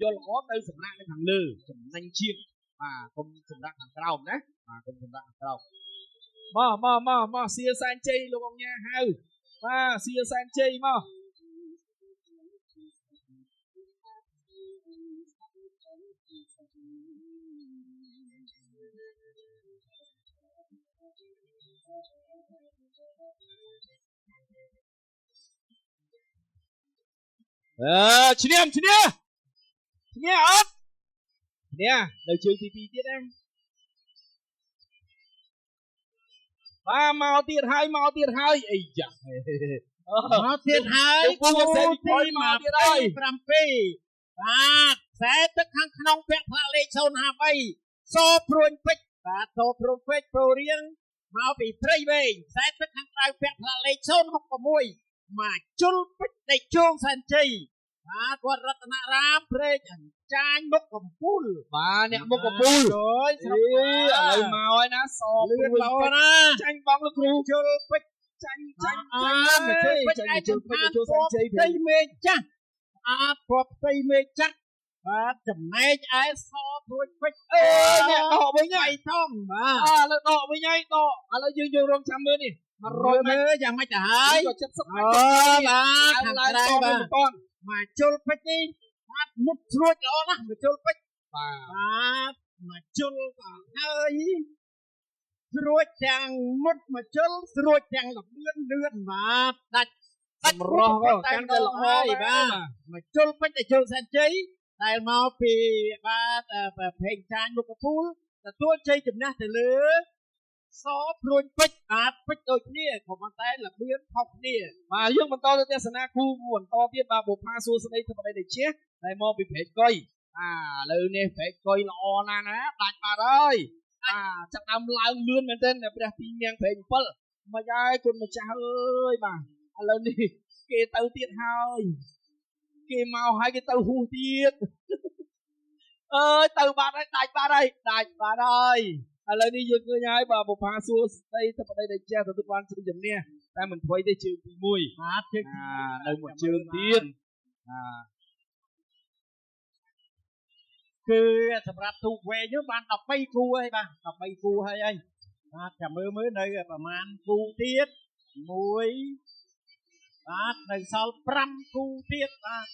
យកល្អទៅសម្រាប់នៅខាងលើចំណេញជាងបាទកុំសម្រាប់ខាងក្រោមណាបាទកុំសម្រាប់ខាងក្រោមមកមកមកមកសៀសែនជ័យលោកអង្គញាហៅបាទសៀសែនជ័យមកអឺឈ្នះឈ្នះឈ្នះអត់ឈ្នះនៅជើងទី2ទៀតណាបាទមកទៀតហើយមកទៀតហើយអីយ៉ាមកទៀតហើយគូទីមកទៀតហើយ7បាទខ្សែទឹកខាងក្នុងពាក់ផ្លាកលេខ053សព្រួញពេជ្របាទសព្រួញពេជ្រប្រូរៀងមកពីព្រៃវែងខ្សែទឹកខាងក្រៅពាក់ផ្លាកលេខ066មកជុលពេជ្រដេកជងសែនជ័យបាទគាត់រតនរាមព្រែកអញ្ចាញមុខកំពូលបាទអ្នកមុខកំពូលអូយស្រុកឥឡូវមកហើយណាសលឿនល្អណាចាញ់បងលោកគ្រូជុលពេជ្រចាញ់ចាញ់ចាញ់ពេជ្រឯជុលពេជ្រជុលសែនជ័យផ្ទៃមេឃចាស់អាចពណ៌ផ្ទៃមេឃចាស់បាទចំណែកឯសព្រួយពេជ្រអេអ្នកដកវិញហើយថងបាទអើឥឡូវដកវិញហើយដកឥឡូវយើងយករងចាំមើលនេះ 100ម៉ែត្រយ៉ាងម៉េចទៅហើយ70ម៉ែត្របាទខាងក្រៅបាទមកជុលពេជ្រនេះបាទមុតស្រួចល្អណាស់មកជុលពេជ្របាទបាទមកជុលក៏ហើយស្រួចទាំងមុតមកជុលស្រួចទាំងលបឿនលឿនបាទដាច់សម្រស់កាន់តែល្អបាទមកជុលពេជ្រទៅជុលសែនជ័យដែលមកពីបាទប្រេងចាញ់មុខកំពូលទទួលជ័យជំនះទៅលើសព្រួញពេជ្របាទពេជ្រដូចគ្នាក៏ប៉ុន្តែលបឿនខុសគ្នាបាទយើងបន្តទៅទស្សនាគូបន្តទៀតបាទបុផាសួស្តីធម្មតាជាដែលមកពីព្រែកកុយអាឥឡូវនេះព្រែកកុយល្អណាស់ណាដាច់បាត់ហើយអាចាប់ដើមឡើងលឿនមែនទែនព្រះទីនាងព្រែក7មកហើយគុណម្ចាស់អើយបាទឥឡូវនេះគេទៅទៀតហើយគេមកហើយគេទៅហ៊ូទៀតអើយទៅបាត់ហើយដាច់បាត់ហើយដាច់បាត់ហើយឥឡូវនេះយើងឃើញហើយបាទបុផាសួស្តីធម្មតាដែលចេះទទួលបានជ័យជំនះតែមិនថ្មីទេជើងទី1បាទជើងនៅមួយជើងទៀតគឺសម្រាប់ទូកវែងនោះបាន13គូហើយបាទ13គូហើយហើយបាទចាំមើលមើលនៅប្រហែលគូទៀត1បាទនៅសល់5គូទៀតបាទ